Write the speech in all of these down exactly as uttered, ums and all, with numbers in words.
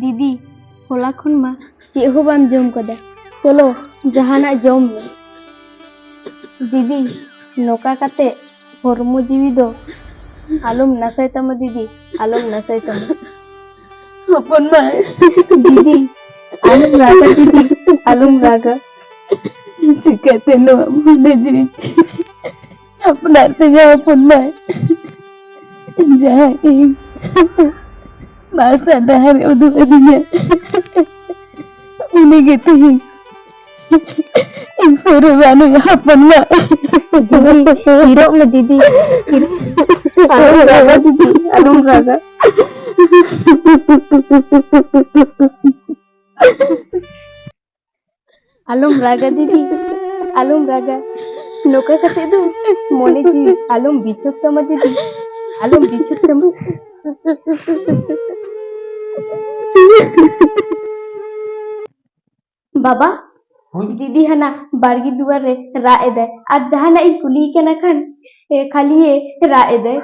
ᱫᱤᱫᱤ, ᱦᱚᱞᱟ ᱠᱷᱚᱱ ᱢᱟ ᱪᱮᱫ ᱦᱚᱸ ᱵᱟᱢ ᱡᱚᱢ ᱠᱟᱫᱟ᱾ ᱪᱚᱞᱚ, ᱡᱟᱦᱟᱱᱟᱜ ᱡᱚᱢ ᱢᱮ᱾ ᱫᱤᱫᱤ, ᱱᱚᱝᱠᱟ ᱠᱟᱛᱮ ᱦᱚᱲᱢᱚ ᱡᱤᱣᱤ ᱫᱚ ᱟᱞᱚᱢ ᱱᱟᱥᱟᱭ ᱛᱟᱢᱟ ᱫᱤᱫᱤ, ᱟᱞᱚᱢ ᱱᱟᱥᱟᱭ ᱛᱟᱢᱟ᱾ ᱦᱚᱯᱚᱱ ᱢᱟᱹᱭ᱾ ᱫᱤᱫᱤ, ᱟᱞᱚᱢ ᱨᱟᱜᱟ ᱫᱤᱫᱤ, ᱟᱞᱚᱢ ᱨᱟᱜᱟ᱾ ᱪᱤᱠᱟᱹᱛᱮ ᱱᱚᱣᱟ ᱢᱚᱱᱮ ᱡᱤᱣᱤ ᱟᱯᱱᱟᱨ ᱛᱮᱜᱮ ᱦᱚᱯᱚᱱ ᱢᱟᱹᱭ, ᱡᱟᱦᱟᱸᱭ ᱤᱧ ᱢᱟᱨᱥᱟᱞ ᱰᱟᱦᱟᱨ ᱩᱫᱩᱜ ᱟᱹᱫᱤᱧᱟ, ᱩᱱᱤ ᱜᱮ ᱛᱮᱦᱮᱧ ᱤᱧ ᱥᱩᱨ ᱨᱮ ᱵᱟᱹᱱᱩᱭᱟ ᱦᱚᱯᱚᱱ ᱢᱟᱹᱭ᱾ ᱫᱤᱫᱤ, ᱛᱷᱤᱨᱚᱜ ᱢᱮ ᱫᱤᱫᱤ, ᱛᱷᱤᱨ-, ᱟᱞᱚᱢ ᱨᱟᱜᱟ ᱫᱤᱫᱤ, ᱟᱞᱚᱢ ᱨᱟᱜᱟ᱾ ᱟᱞᱚᱢ ᱨᱟᱜᱟ ᱫᱤᱫᱤ, ᱟᱞᱚᱢ ᱨᱟᱜᱟ᱾ ᱱᱚᱝᱠᱟ ᱠᱟᱛᱮ ᱫᱚ ᱢᱚᱱᱮ ᱡᱤᱣᱤ ᱟᱞᱚᱢ ᱵᱤᱪᱷᱳᱠ ᱛᱟᱢᱟ ᱫᱤᱫᱤ, ᱟᱞᱚᱢ ᱵᱤᱪᱷᱳᱠ ᱛᱟᱢᱟ᱾ ᱵᱟᱵᱟ, ᱦᱳᱭ᱾ ᱫᱤᱫᱤ ᱦᱟᱱᱟ ᱵᱟᱲᱜᱮ ᱫᱩᱣᱟᱨ ᱨᱮ ᱨᱟᱜ ᱮᱫᱟᱭ, ᱟᱨ ᱡᱟᱦᱟᱱᱟᱜ ᱤᱧ ᱠᱩᱞᱤᱭᱮ ᱠᱟᱱᱟ ᱠᱷᱟᱱ, ᱮ, ᱠᱷᱟᱹᱞᱤᱭᱮ ᱨᱟᱜ ᱮᱫᱟᱭ,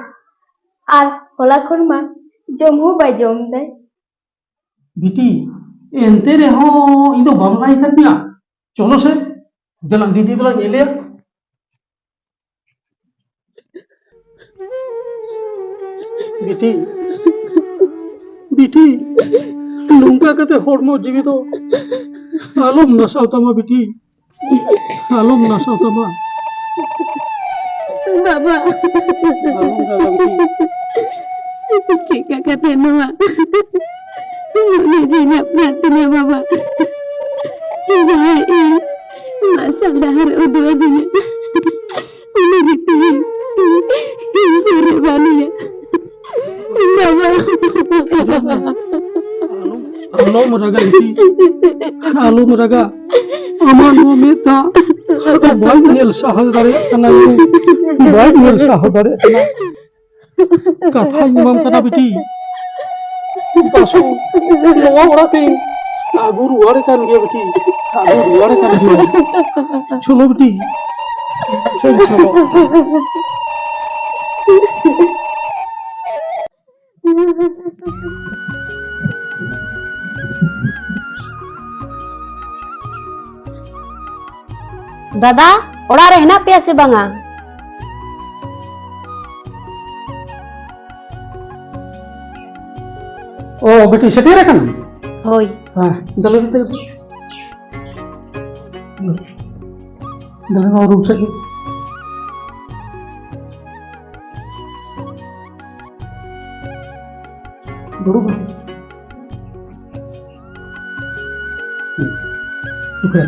ᱟᱨ ᱦᱚᱞᱟ ᱠᱷᱚᱱ ᱢᱟ ᱡᱚᱢ ᱦᱚᱸ ᱵᱟᱭ ᱡᱚᱢ ᱮᱫᱟᱭ᱾ ᱵᱤᱴᱤ, ᱮᱱᱛᱮ ᱨᱮᱦᱚᱸ ᱤᱧ ᱫᱚ ᱵᱟᱢ ᱞᱟᱹᱭ ᱠᱟᱫᱤᱧᱟ᱾ ᱪᱚᱞᱚ ᱥᱮ, ᱫᱮᱞᱟ ᱫᱤᱫᱤ ᱫᱚᱞᱟᱝ ᱧᱮᱞᱮᱭᱟ᱾ ᱵᱤᱴᱤ, ᱵᱤᱴᱤ, ᱱᱚᱝᱠᱟ ᱠᱟᱛᱮ ᱦᱚᱲᱢᱚ ᱡᱤᱣᱤ ᱫᱚ ᱟᱞᱚᱢ ᱱᱟᱥᱟᱣ ᱛᱟᱢᱟ ᱵᱤᱴᱤ᱾ ᱟᱞᱚᱢ ᱱᱟᱥᱟᱣ ᱛᱟᱢᱟ᱾ ᱵᱟᱵᱟ᱾ ᱟᱞᱚᱢ ᱨᱟᱜᱟ ᱵᱤᱴᱤ᱾ ᱪᱮᱫ ᱠᱟᱛᱮ ᱱᱚᱣᱟ ᱢᱚᱱᱮ ᱡᱤᱣᱤ ᱟᱯᱱᱟᱨ ᱛᱤᱧᱟ ᱵᱟᱵᱟ? ᱡᱟᱦᱟᱸᱭ ᱤᱧ ᱢᱟᱨᱥᱟᱞ ᱰᱟᱦᱟᱨ ᱩᱫᱩᱜ ᱟᱹᱫᱤᱧᱟ, ᱩᱱᱤ ᱜᱮ ᱛᱮᱦᱮᱧ ᱤᱧ ᱥᱩᱨ ᱨᱮ ᱵᱟᱹᱱᱩᱭᱟ᱾ ᱵᱟᱵᱟ᱾ ᱟᱞᱚᱢ ᱨᱟᱜᱟ ᱵᱤᱴᱤ, ᱟᱞᱚᱢ ᱨᱟᱜᱟ᱾ ᱟᱢᱟᱜ ᱱᱚᱣᱟ ᱢᱮᱫ ᱫᱟᱜ ᱟᱫᱚ ᱵᱟᱹᱧ ᱧᱮᱞ ᱥᱟᱦᱟᱣ ᱫᱟᱲᱮᱭᱟᱜ ᱠᱟᱱᱟ, ᱵᱟᱹᱧ ᱧᱮᱞ ᱥᱟᱦᱟᱣ ᱫᱟᱲᱮᱭᱟᱜ ᱠᱟᱱᱟ᱾ ᱠᱟᱛᱷᱟᱧ ᱮᱢᱟᱢ ᱠᱟᱱᱟ ᱵᱤᱴᱤ, ᱵᱟᱥᱩ ᱱᱚᱣᱟ ᱚᱲᱟᱜ ᱛᱮᱧ ᱟᱹᱜᱩ ᱨᱩᱣᱟᱹᱲ ᱠᱟᱱ ᱜᱮᱭᱟ ᱵᱤᱴᱤ, ᱟᱹᱜᱩ ᱨᱩᱣᱟᱹᱲ ᱠᱟᱱ ᱜᱮᱭᱟ᱾ ᱪᱚᱞᱚ ᱵᱤᱴᱤ, ᱪᱚᱞ, ᱪᱚᱞᱚ᱾ ᱫᱟᱫᱟ, ᱚᱲᱟᱜ ᱨᱮ ᱦᱮᱱᱟᱜ ᱯᱮᱭᱟ ᱥᱮ ᱵᱟᱝᱟ? ᱚ, ᱵᱤᱴᱤ, ᱥᱮᱴᱮᱨ ᱟᱠᱟᱱᱟᱢ? ᱦᱳᱭ᱾ ᱦᱮᱸ, ᱫᱮᱞᱟ, ᱫᱮᱞᱟ, ᱫᱮᱞᱟ᱾ ᱫᱮᱞᱟ, ᱱᱚᱣᱟ ᱨᱩᱢ ᱥᱮᱫ ᱜᱮ᱾ ᱫᱩᱲᱩᱵ ᱢᱮ᱾ ᱦᱩᱸ᱾ ᱥᱩᱠᱷᱮ᱾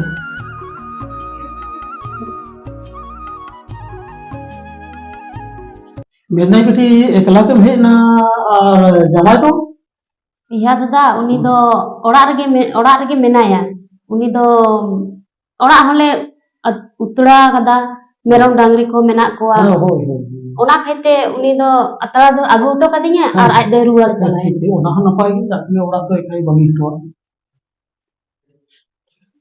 ᱢᱮᱱᱫᱟᱹᱧ ᱵᱤᱴᱤ, ᱮᱠᱞᱟ ᱜᱮᱢ ᱦᱮᱡ ᱮᱱᱟ ᱟᱨ ᱡᱟᱶᱟᱭ ᱫᱚ? ᱤᱭᱟ ᱫᱟᱫᱟ, ᱩᱱᱤ ᱫᱚ ᱚᱲᱟᱜ ᱨᱮᱜᱮ ᱢᱮ-, ᱚᱲᱟᱜ ᱨᱮᱜᱮ ᱢᱮᱱᱟᱭᱟ᱾ ᱩᱱᱤ ᱫᱚ ᱚᱲᱟᱜ ᱦᱚᱸᱞᱮ ᱟᱛ-, ᱩᱛᱲᱟ ᱟᱠᱟᱫᱟ, ᱢᱮᱨᱚᱢ ᱰᱟᱝᱨᱤ ᱠᱚ ᱢᱮᱱᱟᱜ ᱠᱚᱣᱟ᱾ ᱦᱮᱸ, ᱦᱳᱭ, ᱦᱳᱭ, ᱦᱳᱭ᱾ ᱚᱱᱟ ᱠᱷᱟᱹᱛᱤᱨ ᱛᱮ ᱩᱱᱤ ᱫᱚ ᱟᱛᱲᱟ ᱫᱚ ᱟᱹᱜᱩ ᱦᱚᱴᱚ ᱠᱟᱫᱤᱧᱟ ᱦᱮᱸ᱾ ᱟᱨ ᱟᱡ ᱫᱚᱭ ᱨᱩᱣᱟᱹᱲ ᱦᱮᱸ, ᱪᱟᱞᱟᱭᱮᱱᱟ᱾ ᱴᱷᱤᱠ, ᱴᱷᱤᱠ᱾ ᱚᱱᱟ ᱦᱚᱸ ᱱᱟᱯᱟᱭ ᱜᱮ, ᱡᱟᱠ ᱜᱮ ᱚᱲᱟᱜ ᱫᱚ ᱮᱠᱟᱭ ᱵᱟᱹᱜᱤ ᱦᱚᱴᱚᱣᱟᱜ᱾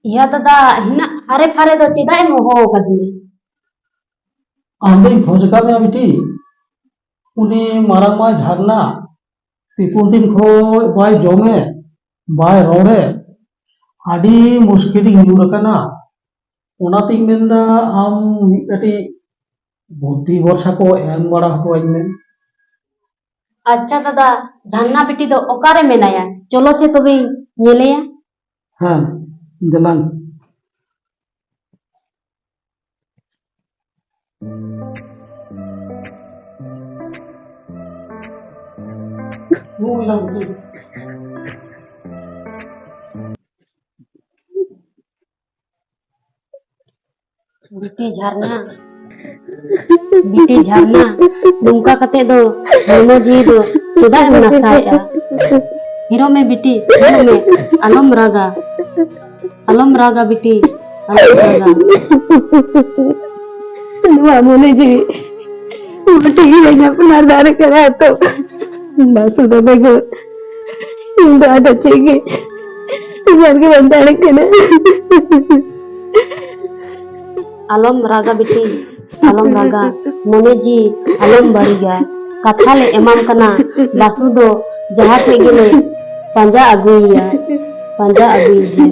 ᱤᱭᱟ ᱫᱟᱫᱟ, ᱦᱤᱱᱟᱹᱜ ᱦᱟᱨᱮ ᱯᱷᱟᱨᱮ ᱫᱚ ᱪᱮᱫᱟᱜ ᱮᱢ ᱦᱚᱦᱚ ᱟᱠᱟᱫᱤᱧᱟ? ᱟᱢ ᱫᱚᱧ ᱠᱷᱚᱡ ᱟᱠᱟᱫ ᱢᱮᱭᱟ ᱵᱤᱴᱤ, ᱩᱱᱤ ᱢᱟᱨᱟᱝ ᱢᱟᱭ ᱡᱷᱟᱨᱱᱟ ᱯᱮ ᱯᱩᱱ ᱫᱤᱱ ᱠᱷᱚᱡ ᱵᱟᱭ ᱡᱚᱢᱮᱫ, ᱵᱟᱭ ᱨᱚᱲᱮᱫ, ᱟᱹᱰᱤ ᱢᱩᱥᱠᱤᱞᱤᱧ ᱧᱩᱨ ᱟᱠᱟᱱᱟ᱾ ᱚᱱᱟᱛᱤᱧ ᱢᱮᱱᱫᱟ ᱟᱢ ᱢᱤᱫ ᱠᱟᱹᱴᱤᱡ ᱵᱩᱫᱽᱫᱷᱤ ᱵᱷᱚᱨᱥᱟ ᱠᱚ ᱮᱢ ᱵᱟᱲᱟ ᱦᱚᱴᱚᱣᱟᱹᱧ ᱢᱮ᱾ ᱟᱪᱪᱷᱟ ᱫᱟᱫᱟ, ᱡᱷᱟᱨᱱᱟ ᱵᱤᱴᱤ ᱫᱚ ᱚᱠᱟᱨᱮ ᱢᱮᱱᱟᱭᱟ? ᱪᱚᱞᱚ ᱥᱮ ᱛᱚᱵᱮᱧ ᱧᱮᱞᱮᱭᱟ᱾ ᱦᱮᱸ, ᱫᱮᱞᱟᱝ᱾ ᱵᱤᱴᱤ ᱡᱷᱟᱨᱱᱟ, ᱵᱤᱴᱤ ᱡᱷᱟᱨᱱᱟ, ᱱᱚᱝᱠᱟ ᱠᱟᱛᱮ ᱫᱚ ᱦᱚᱲᱢᱚ ᱡᱤᱣᱤ ᱫᱚ ᱪᱮᱫᱟᱜ ᱮᱢ ᱱᱟᱥᱟᱣᱮᱫᱼᱟ? ᱛᱷᱤᱨᱚᱜ ᱢᱮ ᱵᱤᱴᱤ, ᱛᱷᱤᱨᱚᱜ ᱢᱮ, ᱟᱞᱚᱢ ᱨᱟᱜᱟ᱾ ᱟᱞᱚᱢ ᱨᱟᱜᱟ ᱵᱤᱴᱤ, ᱟᱞᱚᱢ ᱨᱟᱜᱟ᱾ ᱱᱚᱣᱟ ᱢᱚᱱᱮ ᱡᱤᱣᱤ ᱢᱚᱡᱽ ᱜᱮ ᱧᱟᱯᱟᱢ ᱫᱟᱲᱮ ᱠᱟᱱᱟ ᱛᱚ᱾ ᱵᱟᱥᱩ ᱫᱚ ᱵᱮᱜᱚᱨ ᱤᱧ ᱫᱚ ᱟᱫᱚ ᱪᱮᱫ ᱜᱮ ᱩᱭᱦᱟᱹᱨ ᱜᱮ ᱵᱟᱹᱧ ᱫᱟᱲᱮᱭᱟᱜ ᱠᱟᱱᱟ᱾ ᱟᱞᱚᱢ ᱨᱟᱜᱟ ᱵᱤᱴᱤ, ᱟᱞᱚᱢ ᱨᱟᱜᱟ, ᱢᱚᱱᱮ ᱡᱤᱣᱤ ᱟᱞᱚᱢ ᱵᱟᱹᱲᱤᱡᱟ᱾ ᱠᱟᱛᱷᱟ ᱞᱮ ᱮᱢᱟᱢ ᱠᱟᱱᱟ, ᱵᱟᱥᱩ ᱫᱚ ᱡᱟᱦᱟᱸ ᱴᱷᱮᱡ ᱜᱮᱞᱮ ᱯᱟᱸᱡᱟ ᱟᱹᱜᱩᱭᱮᱭᱟ, ᱯᱟᱸᱡᱟ ᱟᱹᱜᱩᱭᱮᱭᱟ᱾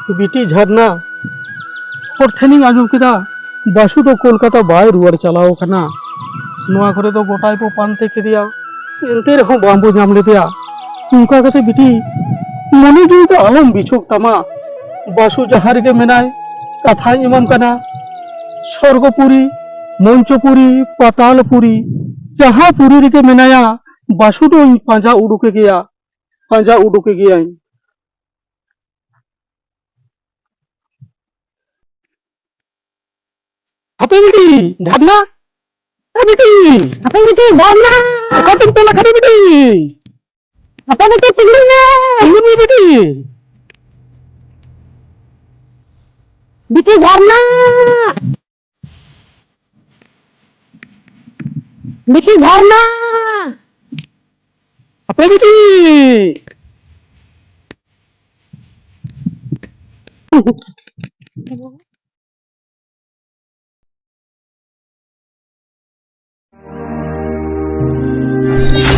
ᱵᱤᱴᱤ ᱡᱷᱟᱨᱱᱟ, ᱦᱚᱲ ᱴᱷᱮᱱᱤᱧ ᱟᱸᱡᱚᱢ ᱠᱮᱫᱟ, ᱵᱟᱥᱩ ᱫᱚ ᱠᱳᱞᱠᱟᱛᱟ ᱵᱟᱭ ᱨᱩᱣᱟᱹᱲ ᱪᱟᱞᱟᱣ ᱠᱟᱱᱟ᱾ ᱱᱚᱣᱟ ᱠᱚᱨᱮ ᱫᱚ ᱜᱚᱴᱟ ᱜᱮᱵᱚ ᱯᱟᱱᱛᱮ ᱠᱮᱫᱮᱭᱟ, ᱮᱱᱛᱮ ᱨᱮᱦᱚᱸ ᱵᱟᱝᱵᱚ ᱧᱟᱢ ᱞᱮᱫᱮᱭᱟ᱾ ᱚᱱᱠᱟ ᱠᱟᱛᱮ ᱵᱤᱴᱤ, ᱢᱚᱱᱮ ᱡᱤᱣᱤ ᱫᱚ ᱟᱞᱚᱢ ᱵᱤᱪᱷᱳᱠ ᱛᱟᱢᱟ᱾ ᱵᱟᱥᱩ ᱡᱟᱦᱟᱸ ᱨᱮᱜᱮ ᱢᱮᱱᱟᱭ, ᱠᱟᱛᱷᱟᱧ ᱮᱢᱟᱢ ᱠᱟᱱᱟ, ᱥᱚᱨᱜᱚᱯᱩᱨᱤ, ᱢᱚᱧᱪᱚᱯᱩᱨᱤ, ᱯᱟᱛᱟᱞᱯᱩᱨᱤ, ᱡᱟᱦᱟᱸ ᱯᱩᱨᱤ ᱨᱮᱜᱮ ᱢᱮᱱᱟᱭᱟ, ᱵᱟᱥᱩ ᱫᱚᱧ ᱯᱟᱸᱡᱟ ᱩᱰᱩᱠᱮ ᱜᱮᱭᱟ, ᱯᱟᱸᱡᱟ ᱩᱰᱩᱠᱮ ᱜᱮᱭᱟᱹᱧ᱾ ᱦᱟᱯᱮ ᱵᱤᱴᱤ, ᱡᱷᱟᱨᱱᱟ᱾ ᱮ ᱵᱤᱴᱤ, ᱦᱟᱯᱮ ᱵᱤᱴᱤ, ᱡᱷᱟᱨᱱᱟ᱾ ᱚᱠᱟ ᱛᱮᱢ ᱪᱟᱞᱟᱜ ᱠᱟᱱᱟ ᱵᱤᱴᱤ? ᱦᱟᱯᱮ ᱵᱤᱴᱤ, ᱛᱤᱸᱜᱩᱱ ᱢᱮ᱾ ᱛᱤᱸᱜᱩᱱ ᱢᱮ ᱵᱤᱴᱤ᱾ ᱵᱤᱴᱤ ᱡᱷᱟᱨᱱᱟ᱾ ᱵᱤᱴᱤ ᱡᱷᱟᱨᱱᱟ᱾ ᱦᱟᱯᱮ ᱵᱤᱴᱤ᱾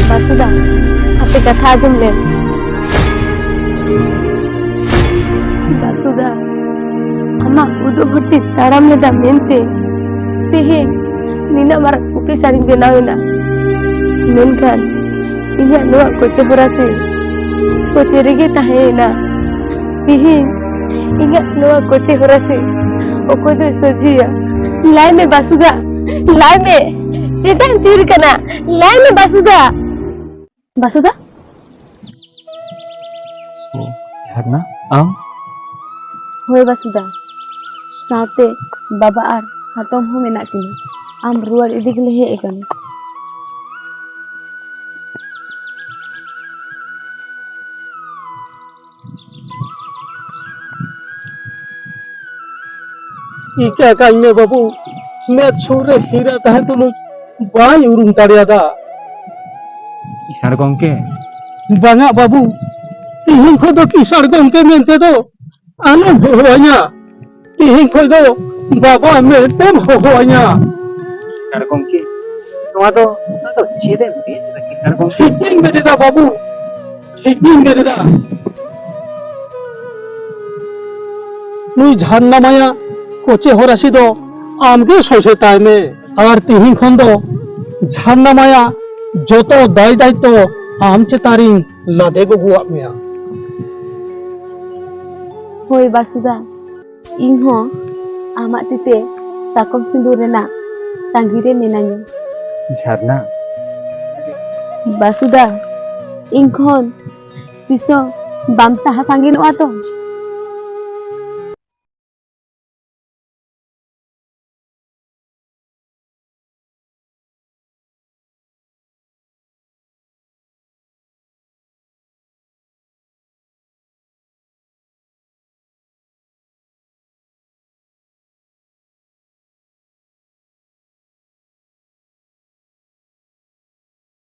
ᱵᱟᱥᱩᱫᱟ, ᱟᱯᱮ ᱠᱟᱛᱷᱟ ᱟᱸᱡᱚᱢ ᱞᱮᱢ᱾ ᱵᱟᱥᱩᱫᱟ, ᱟᱢᱟᱜ ᱩᱫᱩᱜ ᱦᱚᱨ ᱛᱮ ᱛᱟᱲᱟᱢ ᱞᱮᱫᱟ ᱢᱮᱱᱛᱮ ᱛᱮᱦᱮᱧ ᱱᱤᱱᱟᱹᱜ ᱢᱟᱨᱟᱝ ᱚᱯᱷᱤᱥᱟᱨᱤᱧ ᱵᱮᱱᱟᱣ ᱮᱱᱟ, ᱢᱮᱱᱠᱷᱟᱱ ᱤᱧᱟᱹᱜ ᱱᱚᱣᱟ ᱠᱚᱪᱮ ᱦᱚᱨᱟ ᱥᱮ ᱠᱚᱪᱮ ᱨᱮᱜᱮ ᱛᱟᱦᱮᱸᱭᱮᱱᱟ᱾ ᱛᱮᱦᱮᱧ ᱤᱧᱟᱹᱜ ᱱᱚᱣᱟ ᱠᱚᱪᱮ ᱦᱚᱨᱟ ᱥᱮ ᱚᱠᱚᱭ ᱫᱚᱭ ᱥᱚᱡᱷᱮᱭᱟ? ᱞᱟᱹᱭ ᱢᱮ ᱵᱟᱥᱩᱫᱟ, ᱞᱟᱹᱭ ᱢᱮ, ᱪᱮᱫᱟᱜ ᱮᱢ ᱛᱷᱤᱨ ᱠᱟᱱᱟ? ᱞᱟᱹᱭ ᱢᱮ ᱵᱟᱥᱩᱫᱟ᱾ ᱵᱟᱥᱩᱫᱟ? ᱚ, ᱡᱷᱟᱨᱱᱟ, ᱟᱢ? ᱦᱳᱭ ᱵᱟᱥᱩᱫᱟ, ᱥᱟᱶᱛᱮ ᱵᱟᱵᱟ ᱟᱨ ᱦᱟᱛᱚᱢ ᱦᱚᱸ ᱢᱮᱱᱟᱜ ᱠᱤᱱᱟ᱾ ᱟᱢ ᱨᱩᱣᱟᱹᱲ ᱤᱫᱤ ᱜᱮᱞᱮ ᱦᱮᱡ ᱟᱠᱟᱱᱟ᱾ ᱤᱠᱟᱹ ᱠᱟᱹᱧ ᱢᱮ ᱵᱟᱹᱵᱩ, ᱢᱮᱫ ᱥᱩᱨ ᱨᱮ ᱦᱤᱨᱟᱹ ᱛᱟᱦᱮᱸ ᱛᱩᱞᱩᱡ ᱵᱟᱭ ᱩᱨᱩᱢ ᱫᱟᱲᱮᱭᱟᱫᱟ᱾ ᱠᱤᱥᱟᱹᱬ ᱜᱚᱢᱠᱮ᱾ ᱵᱟᱝᱟ ᱵᱟᱹᱵᱩ, ᱛᱤᱦᱤᱧ ᱠᱷᱚᱱ ᱫᱚ ᱠᱤᱥᱟᱹᱬ ᱜᱚᱢᱠᱮ ᱢᱮᱱᱛᱮ ᱫᱚ ᱟᱞᱚᱢ ᱦᱚᱦᱚᱣᱟᱹᱧᱟ᱾ ᱛᱤᱦᱤᱧ ᱠᱷᱚᱱ ᱫᱚ ᱵᱟᱵᱟ ᱢᱮᱱᱛᱮᱢ ᱦᱚᱦᱚᱣᱟᱹᱧᱟ᱾ ᱠᱤᱥᱟᱹᱬ ᱜᱚᱢᱠᱮ, ᱱᱚᱣᱟ ᱫᱚ, ᱱᱚᱣᱟ ᱫᱚ ᱪᱮᱫ ᱮᱢ ᱢᱮᱱ ᱮᱫᱟ ᱠᱤᱥᱟᱹᱬ ᱜᱚᱢᱠᱮ? ᱴᱷᱤᱠ ᱜᱤᱧ ᱢᱮᱱ ᱮᱫᱟ ᱵᱟᱹᱵᱩ, ᱴᱷᱤᱠ ᱜᱤᱧ ᱢᱮᱱ ᱮᱫᱟ᱾ ᱱᱩᱭ ᱡᱷᱟᱨᱱᱟ ᱢᱟᱭᱟ ᱠᱚᱪᱮ ᱦᱚᱨᱟᱥᱤ ᱫᱚ ᱟᱢᱜᱮ ᱥᱚᱡᱷᱮ ᱛᱟᱭ ᱢᱮ᱾ ᱟᱨ ᱛᱤᱦᱤᱧ ᱠᱷᱚᱱ ᱫᱚ ᱡᱷᱟᱨᱱᱟ ᱢᱟᱭᱟ ᱡᱚᱛᱚ ᱫᱟᱭ ᱫᱟᱭᱤᱛᱛᱚ ᱟᱢ ᱪᱮᱛᱟᱱ ᱨᱤᱧ ᱞᱟᱫᱮ ᱜᱚᱜᱚᱣᱟᱜ ᱢᱮᱭᱟ᱾ ᱦᱳᱭ ᱵᱟᱥᱩᱫᱟ, ᱤᱧ ᱦᱚᱸ ᱟᱢᱟᱜ ᱛᱤᱛᱮ ᱥᱟᱠᱚᱢ ᱥᱤᱸᱫᱩᱨ ᱨᱮᱱᱟᱜ ᱛᱟᱺᱜᱤ ᱨᱮ ᱢᱮᱱᱟᱹᱧᱟ᱾ ᱡᱷᱟᱨᱱᱟ᱾ ᱵᱟᱥᱩᱫᱟ, ᱤᱧ ᱠᱷᱚᱱ ᱛᱤᱥ ᱦᱚᱸ ᱵᱟᱢ ᱥᱟᱦᱟ ᱥᱟᱺᱜᱤᱧᱚᱜᱼᱟ ᱛᱚ?